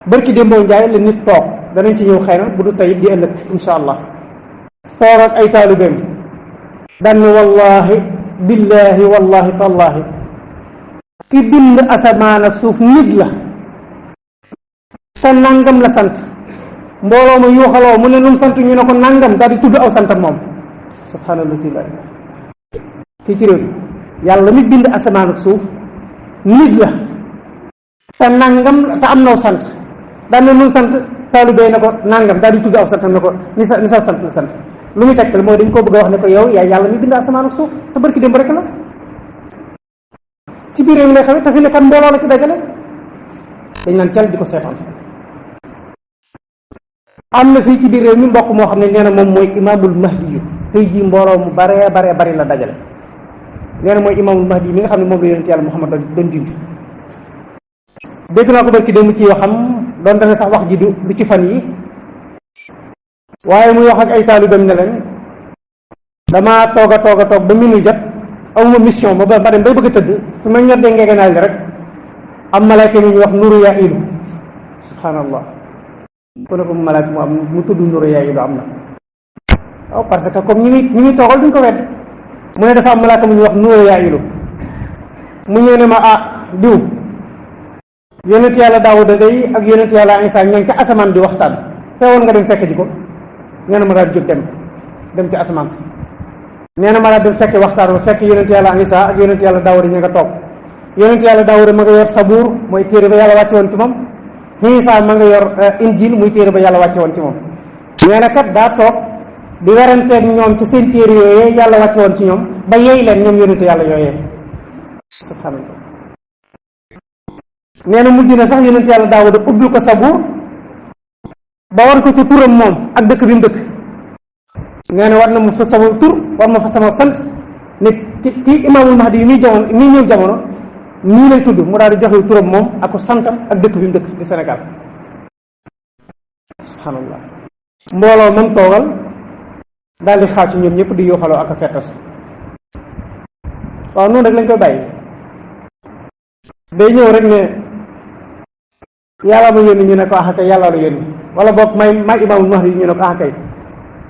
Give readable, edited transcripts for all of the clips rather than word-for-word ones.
barki démboo njaay la nit toog danañ ci ñëw xëy na bu du tey di ëllëg insha allah toog ak ay taalibeem daan ne wallahi billahi wallahi tallahi ki bind asamaan ak suuf nit la te nangam la sant mbooloo ma yuuxaloo mu ne num sant ñu ne ko nangam daal di tudd aw santam moom subhanallah fii ci réew yàlla mi bind asamaan ak suuf nit la te nangam te am naw sant daan ne num sant taalibee na ko nangam daal di tudd aw santam ne ko ni saw sant la sant lu muy tegtal mooy dañ koo bëgg a wax ne ko yow yaay yàlla mi bind asamaan ak suuf te barki démb rek la ci biir réew mi lay xewee te fi ne kan mbooloo la ci dajale dañ naan cal di ko seetaan am na fii ci biir réew mi mbokk moo xam ne nee na moom mooy imaamul mahdi yu tey jii mbooloo mu baree baree bari la dajale nee na mooy imaamul mahdi yi mi nga xam ne moom la yonent yàlla Muhammad doon dund dégg naa ko barki démb ci yoo xam doon dana sax wax ji du ci fan yi waaye muy wax ak ay taalibeem ne leen damaa toog a toog ba minuit jot amuma mission ba dem bay bëgg a tëdd su ma ñoddee ngegenaay li rek am malaaka mi ñuy wax nuru yaa ilu subhanallah ku ne ko malaaka mu am mu tudd nuru yaa ilu am na waaw parce que comme ñi ngi toogal duñ ko wedd mu ne dafa am malaaka mu ñuy wax nuru yaa ilu mu ñëw ne ma diw yonent yàlla Daawuda day ak yonent yàlla Isaa ña ngi ca asamaan di waxtaan teewoon nga dem fekk ji ko nee na ma daal jóg dem ci asamaan si nee na ma daal dem fekk waxtaan ba fekk yonent yàlla Isaa ak yonent yàlla Daawuda ña nga toog yonent yàlla Daawuda ma nga yor sabuur mooy téere ba yàlla wàcce woon ci moom Isaa ma nga yor injil muy téere ba yàlla wàcce woon ci moom nee na kat daa toog di weranteeg ñoom ci seen téere yooyee yàlla wàcce woon ci ñoom ba yeey leen ñoom yonent yàlla yooyee subhanallah nee na mujj na sax yonent yàlla Daawuda ubbil ko sabuur ba war ko ci turam moom ak dëkk bi mu dëkk nee na war na ma fa sama tur war ma fa sama sant ne kii imaamul mahdi yi muy ñëw jamono nii lay tudd mu daal di joxe turam moom ak santam ak dëkk bi mu dëkk di Sénégal subhanallah mbooloo man toogal daal di xaar ci ñoom ñëpp di yooxaloo ak a fettas waaw noonu rek lañ koy bàyyi day ñëw rek ne yàlla ma yónni ñu ne ko kay yàlla la yónni wala boog may imaamul mahdi ñu ne ko kay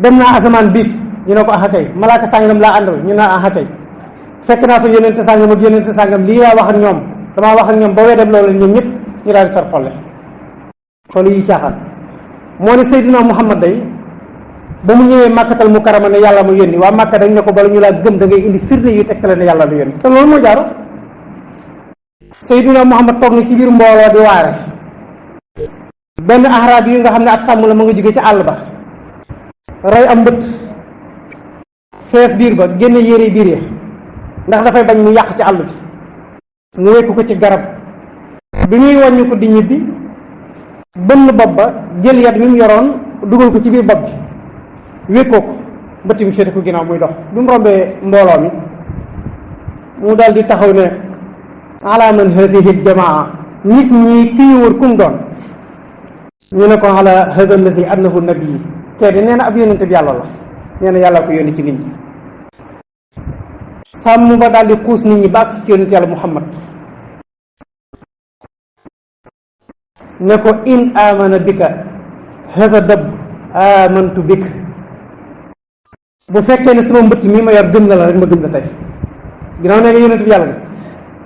dem naa asamaan biig ñu ne ko kay malaaka sàngam laa àndal ñu ne kay fekk naa fa yonente sàngam ak yonente sàngam lii laa wax ak ñoom damaa wax ak ñoom ba weedem loolu ñoom ñëpp ñu daal di sar xolle yi caaxaan moo ne Seydina Muhammad day ba mu ñëwee Makkatal Mukarrama ne yàlla mu yónni waa Makka dañ ne ko bala ñu laa gëm da ngay indi firnde yu tegtale ne yàlla lu yónni te loolu moo jaaru Seydina Muhammad toog na ci biir mbooloo di waare benn ahraab yi nga xam ne ab sàmm la ma nga jóge ci àll ba rey am mbëtt fees biir ba génne yére biir ya ndax dafay bañ mu yàq ci àll bi mu wekku ko ci garab bi muy wàññi ko di ñibbi bënn bopp ba jël yat mi mu yoroon dugal ko ci biir bopp bi wékkoo ko mbëtt mi féete ko ginnaaw muy dox bi mu rombee mbooloo mi mu daal di taxaw ne ala man hadihi jamaa nit ñi ki ñu wër kum doon ñu ne ko ala hada alladi annahu nabii kee di nee na ab yonente bi yàlla la nee na yàlla ko yónni ci nit ñi sàmm ba daal di xuus nit ñi ba ak ci yonente yàlla Muhammad ne ko in amana bika hada dab amantu bik bu fekkee ne sama mbëtt mi ma yor gëm na la rek ma gëm la tey ginnaaw nee nga yonente bi yàlla la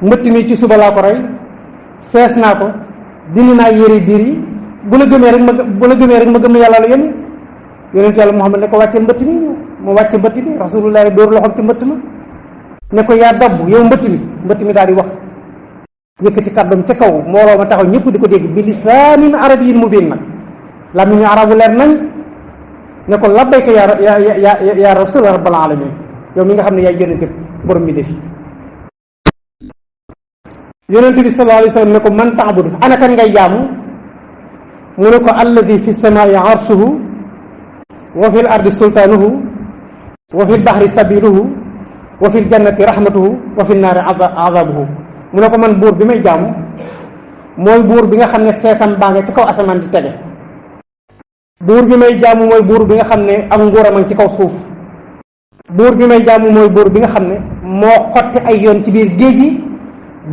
mbëtt mi ci suba laa ko rey fees naa ko dindi naa yére biir yi bu la gëmee rek ma gëm ne yàlla la yónni yonent yàlla Muhammad ne ko wàcce mbëtt mi mu wàcce mbëtt mi rasulullah dóor loxoom ci mbëtt ma ne ko yaa dabb yow mbëtt mi daal di wax yëkkati kàddam ca kaw mbooloo ma taxaw ñëpp di ko dégg bi lisaanin arabiyyin mubiin nag làmmiñu arabu leer nañ ne ko labbayka ya rasul rabbal alamin yow mi nga xam ne yaay yonente borom mi defi yonent bi sallallahu alayhi wa sallam ne ko man ta'budu ana kan ngay jaamu mu ne ko alladi fi samaai arshuhu wa fi l ardi sultaanuhu wa fi l bahri sabiluhu wa fi l jannati rahmatuhu wa fi l naari azabuhu mu ne ko man buur bi may jaamu mooy buur bi nga xam ne seesam baa nga ci kaw asamaan di tege buur bi may jaamu mooy buur bi nga xam ne ak nguuram a ngi ci kaw suuf buur bi may jaamu mooy buur bi nga xam ne moo xotti ay yoon ci biir géej gi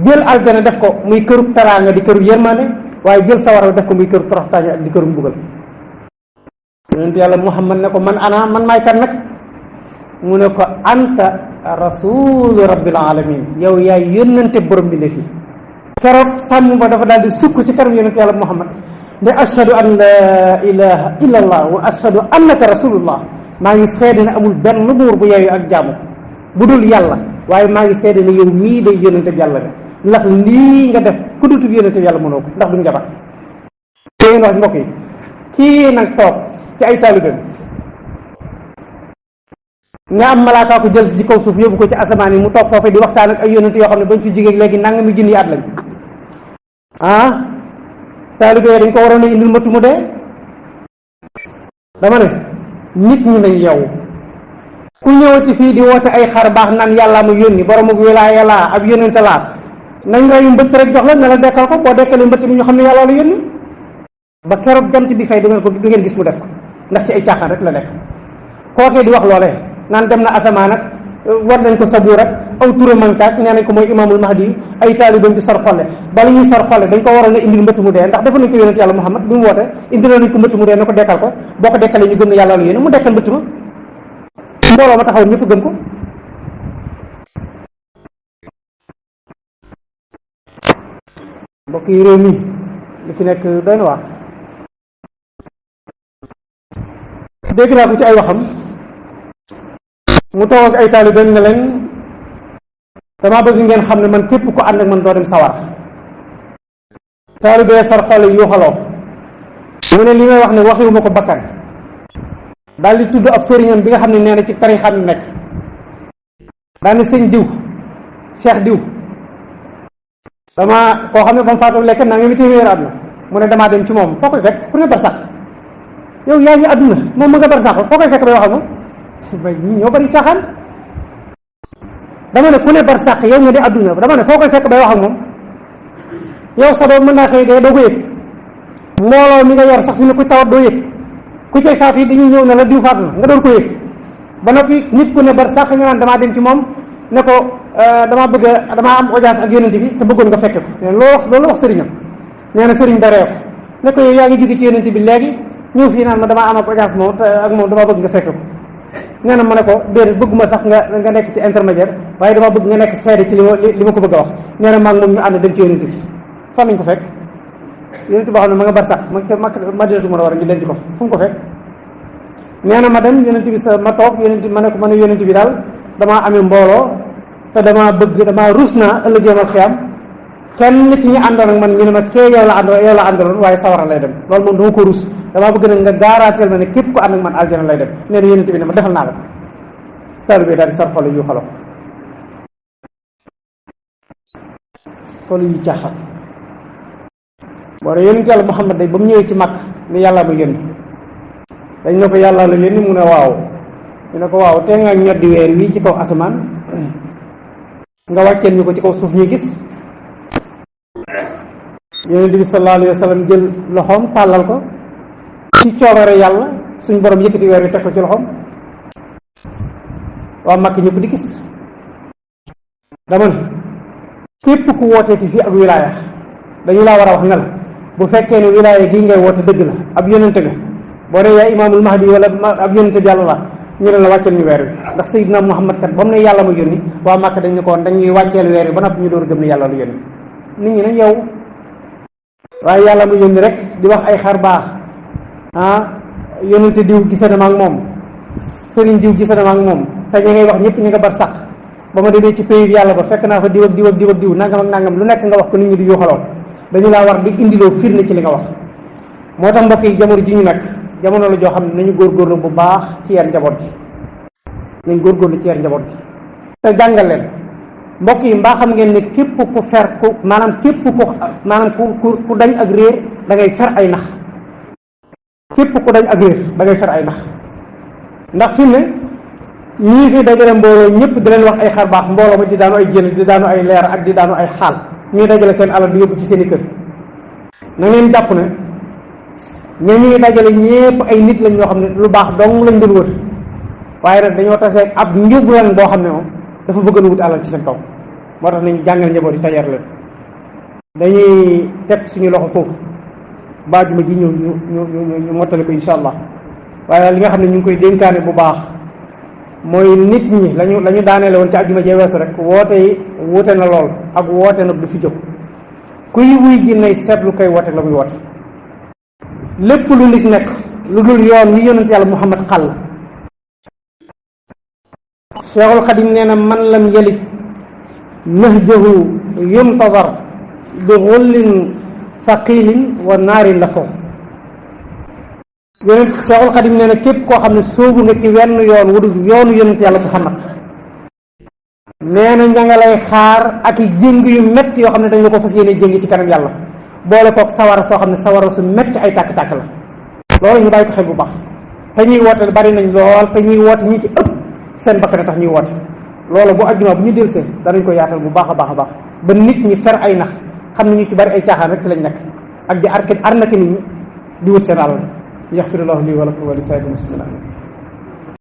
jël aljana def ko muy këru teraanga di këru yërmande waaye jël sawara def ko muy kër toroxtaange ak di këru mbugal. yonent yàlla Muhammad ne ko man man maay kan nag mu ne ko anta rasulu rabbil alamin yow yaay yónnante borom bi ne fi. keroog sàmm ba dafa daal di sukk ci kanam yonent yàlla Muhammad ne ashhadu an la ilaha illa allah wa ashhadu annaka rasulullah maa ngi seede ne amul benn buur bu yeeyu ak jaamu bu dul yàlla waaye maa ngi seede ne yow mii day yónnante yàlla ne ndax lii nga def ku dutub yónnante yàlla mënoo ko ndax duñ jabar te ngeen wax mbokk yi kii nag toog ci ay taalibeem nga am malaakaa ko jël ci kaw suuf yóbbu ko ci asamaan yi mu toog foofu di waxtaan ak ay yónnante yoo xam ne bañ fi jógee léegi nangami junni at lañ taalibe dañ ko waroon a indil matu mu dee. dama ne nit ñi nañ yow ku ñëwati fii di woote ay xar baax naan yàllaa mu yónni boromu wilaaya laa ab yónnante laa nañ reyu mbëtt rek jox la ne la dekkal ko boo dekkalee mbëtt mi ñu xam ne yàlla la yónni ba keroog jant bi fay du ngeen gis mu def ko ndax ci ay caaxaan rek la nekk. kookee di wax loolee naan dem na asamaan ak war nañ ko sabuur ak aw turamankaak nee nañ ko mooy imaamul mahdi ay taalibeem di sar xolle bala ñuy sar xolle dañ ko waroon a indil mbëtt mu dee ndax dafa nañ ko yónnent yàlla Muhammad bi mu woote indil nañ ko mbëtt mu dee na ko dekkal ko boo ko dekkalee ñu gëm ne yàlla la yónni mu dekkal mbëtt ma mbooloo ma taxaw ñëpp gëm ko. mbokk yi réew mi li fi nekk doy na waar. dégg naa ko ci ay waxam mu toog ak ay taalibeem ne leen dama bëgg ngeen xam ne man képp ko ànd ak man doo dem sawar. taalibee sar xoole yuuxaloo mu ne li may wax ne waxiwuma ko bakkan daal di tudd ab sëriñam bi nga xam ne nee na ci tarixam yi nekk daal ne sëñ diw cheikh diw dama koo xam ne ba mu faatu lekk naa nga mi téeméer at na mu ne damaa dem ci moom foo koy fekk ku ne bar sax yow yaa ngi àdduna moom ma nga bar sax foo koy fekk bay wax ak moom bay ñi ñoo bari caaxaan. dama ne ku ne bar sax yow nga di àdduna dama ne foo koy fekk bay wax ak moom yow sa doom mën naa xëy dee doo ko yëg mbooloo mi nga yor sax fi ne ku tawat doo yëg ku cay faatu yi dañuy ñëw ne la diw faatu na nga door ko yëg ba noppi nit ku ne bar sax nga naan damaa dem ci moom ne ko damaa am audience ak yonent bi te bëggoon nga fekke ko loolu wax sëriñam nee na sëriñ da reew ne ko yow yaa ngi jóge ci yonent bi léegi ñëw fii naan ma damaa am ak audience moom te ak moom damaa bëgg nga fekke ko nee na ma ne ko déedéet bëgguma sax nga nekk ci intermédiaire waaye dama bëgg nga nekk seede ci li ma ko bëgg a wax nee na maa ngi moom ñu ànd dem ci yonent bi fan nañ ko fekk yonent boo xam ne ma nga bar sax Madinatu Munawwara ñu denc ko fu mu ko fekk nee na ma dem yonent bi ma toog yonent bi ma ne ko man yonent bi daal damaa amee mbooloo te damaa rus naa ëllëg yawmal xiyaam kenn ci ñi àndoon ak man ñu ne ma kee yow la àndaloon waaye sawara lay dem loolu moom dama ko rus damaa bëgg nag nga gaaraateel ma ne képp ko ànd ak man aljana lay dem nee na yonent bi ne ma defal naa la ko taalibe daal di sar xol yu xalo xol yu caaxaan boo ne yonent yàlla Muhammad day ba mu ñëwee ci mag ni yàlla ma yónni dañ ne ko yàlla la yónni mu ne waaw ñu ne ko waaw tee nga ñoddi weer wii ci kaw asamaan nga wàcceel ñu ko ci kaw suuf ñuy gis yonent bi sallallahu alayhi wa sallam jël loxoom tàllal ko ci coobare yàlla suñ borom yëkkati weer wi teg ko ci loxoom waa Makk ñëpp di gis dama ne képp ku wooteeti fii ak wilaaya dañu laa war a wax ne la bu fekkee ne wilaaya gii ngay woote dëgg la ab yonente nga boo dee yaay imaamul mahdi wala ab yonente bi yàlla la ñu ne la wàcceel ñu weer wi ndax Seydina Muhammad kat ba mu ne yàlla ma yónni waa Makk dañ ne ko woon dañuy wàcceel weer wi ba noppi ñu door gëm ne yàlla lu yónni nit ñi nañ yow waaye yàlla mu yónni rek di wax ay xar baax yonente diw gise na ma ak moom sëriñ diw gise na ma ak moom te ñi ngay wax ñëpp ñi nga bar sax ba ma demee ci pays bi yàlla ba fekk naa fa diw ak diw ak diw ak diw nangam ak nangam lu nekk nga wax ko nit ñi di yuuxaloo dañu laa war di indiloo firnde ci li nga wax. moo tax mbokk yi jamono ji ñu nekk jamono la joo xam ne nañu góorgóorlu bu baax ci yar njaboot gi nañ góorgóorlu ci yar njaboot gi te jàngal leen mbokk yi mbaa xam ngeen ne képp ku fer ku maanaam képp ku dañ ak réer da ngay fer ay nax képp ku dañ ak réer da ngay fer ay nax ndax fi ne ñii fi dajale mbooloo ñëpp di leen wax ay xar baax mbooloo ma di daanu ay jël di daanu ay leer ak di daanu ay xaal ñuy dajale seen alal di yóbbu ci seen i kër na ngeen jàpp ne ñoo ñu ngi dajale ñëpp ay nit lañ ñoo xam ne lu baax dong lañ doon wër waaye nag dañoo tasee ab njublan boo xam ne moom dafa bëgg a wut alal ci seen kaw moo tax nañ jàngal njaboot yi te yar leen dañuy teg suñu loxo foofu ba àjjuma ji ñu mottali ko insha allah. waaye li nga xam ne ñu ngi koy dénkaane bu baax mooy nit ñi lañu daaneele woon ci àjjuma jee weesu rek woote yi wuute na lool ak woote nag du fi jóg. kuy wuy ji nay seetlu koy woote la muy woote. lépp lu nit nekk lu dul yoon wi yonent yàlla Muhammad xàll. Cheikhul Xadim nee na man lam yalid nahjahu yuntazar bi xullin faqilin wa naarin la foofu. yonent Cheikhul Xadim nee na képp koo xam ne soobu nga ci wenn yoon wu dul yoonu yonent yàlla Muhammad nee na ña nga lay xaar ak i jëng yu métti yoo xam ne dañ la ko fas yéene jëng ci kanam yàlla boole koog sawara soo xam ne sawara su métti ay tàkk-tàkk la. loolu ñu bàyyi ko xel bu baax te ñuy woote bari nañ lool te ñuy woote ñi ci ëpp seen bakkan tax ñuy woote. loolu bu àjjuma bu ñu delsee danañ ko yaatal bu baax a baax a baax ba nit ñi fer ay nax xam ne ñu ci bari ay caaxaan rek ci lañ nekk ak di arnaki nit ñi di wut seen alal yaxfirullahu lii wa lakum wa li saa'iril muslimina